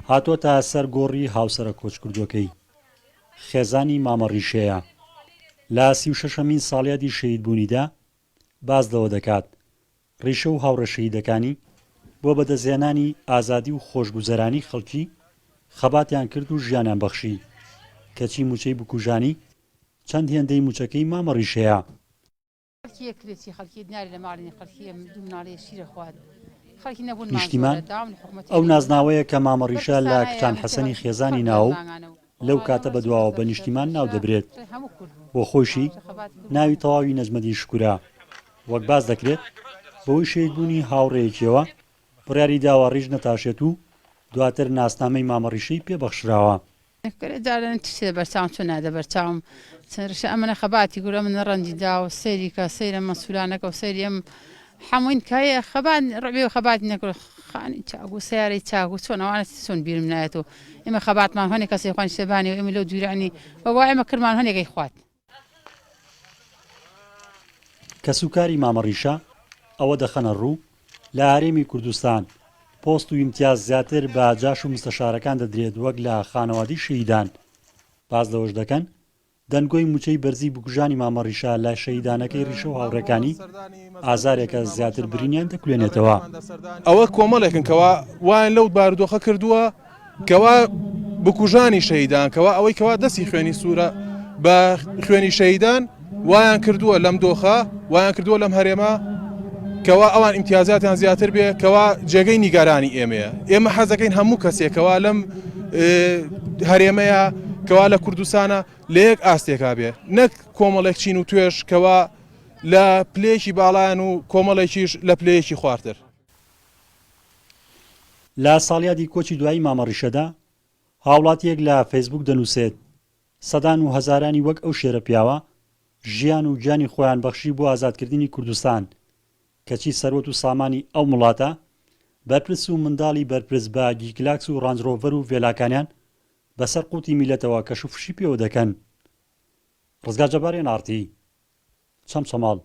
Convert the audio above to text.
هاتۆتە سەر گۆڕی هاوسەرە کۆچکردووەکەی، خێزانی مامە ڕیشەیە. لە 36ەمین ساڵیادی شەهیدبوونیدا باس لەوە دەکات، ڕیشە و هاوڕێ شەهیدەکانی بۆ بەدەستهێنانی ئازادی و خۆشگوزەرانی خەڵکی خەباتیان کرد و ژیانیان بەخشی، کەچی مووچەی بکوژانی چەند هێندەی مووچەکەی مامە ڕیشەیە. نیشتیمان، ئەو نازناوەیە کە مامە ڕیشە لە کچان حەسەنی خێزانی ناوە و لەو کاتە بەدواوە بە نیشتیمان ناو دەبرێت. بۆ خۆیشی ناوی تەواوی نەجمەدین شکورە. وەک باس دەکرێت بەهۆی شەهیدبوونی هاوڕێیەکیەوە بڕیاری داوە ڕیش نەتاشێت و دواتر ناسنامەی مامە ڕیشەی پێ بەخشراوە. گەلێ جاران چ چێ بەرچاوم چۆن نادە بەرچاوم چەند ڕیشە ئەمنە خەباتی گورە ئەمنە ڕەنجی داوە سەیری کە سەیرە مەسولانەکە و سەیری ئەم حەموین کە هەیە خەبات ڕبێ و خەباتی نەکرد خانی چاک و سەیارەی چاک و چۆن ئەوانە چۆن بیرم نایەت و ئێمە خەباتمان هەنێ کەسێ خوان شێبانی و ئێمە لەو دوورانی وەگوا ئێمە کرمان هەنێکەی خوات. کەسوکاری مامە ڕیشە ئەوە دەخەنە ڕوو، لە هەرێمی کوردستان پۆست و ئیمتیاز زیاتر بە جاش و مستەشارەکان دەدرێت وەک لە خانەوادەی شەهیدان، باس لەوەش دەکەن، دەنگۆی موچەی بەرزی بکوژانی مامە ڕیشە لە شەهیدانەکەی ڕیشە و هاوڕێکانی ئازارێکە زیاتر برینیان دەکولێنێتەوە. ئەوە کۆمەڵێکن کەوا وایان لەو بارودۆخە کردووە کەوا بکوژانی شەهیدان کەوا ئەوەی کەوا دەستی خوێنی سوورە بە خوێنی شەهیدان وایان کردووە لەم دۆخە وایان کردووە لەم هەرێمە کەوا ئەوان ئیمتیازاتیان زیاتر بێ کەوا جێگەی نیگەرانی ئێمەیە ئێمە حەزەکەین هەموو کەسێکەوە لەم هەرێمەیە کەوا لە کوردستانە لە یەک ئاستێکا بێ نەک کۆمەڵێک چین و توێژ کەوا لە پلەیەکی باڵایان و کۆمەڵێکیش لە پلەیەکی خوارتر. لە ساڵیادی کۆچی دوایی مامە ڕیشەدا، هاوڵاتییەک لە فەیسبووک دەنووسێت، سەدان و هەزارانی وەک ئەو شێرە پیاوە، ژیان و گیانی خۆیان بەخشی بۆ ئازادکردنی کوردستان، کەچی سەروەت و سامانی ئەو مڵاتە، بەرپرس و منداڵی بەرپرس بە گیکلاکس و ڕانجڕۆڤەر و ڤێلاکانیان بەسەر قوتی میللەتەوە کەش و فشی پێوە دەکەن. ڕزگار جەبار ئێن ئاڕ تی، چەمچەماڵ.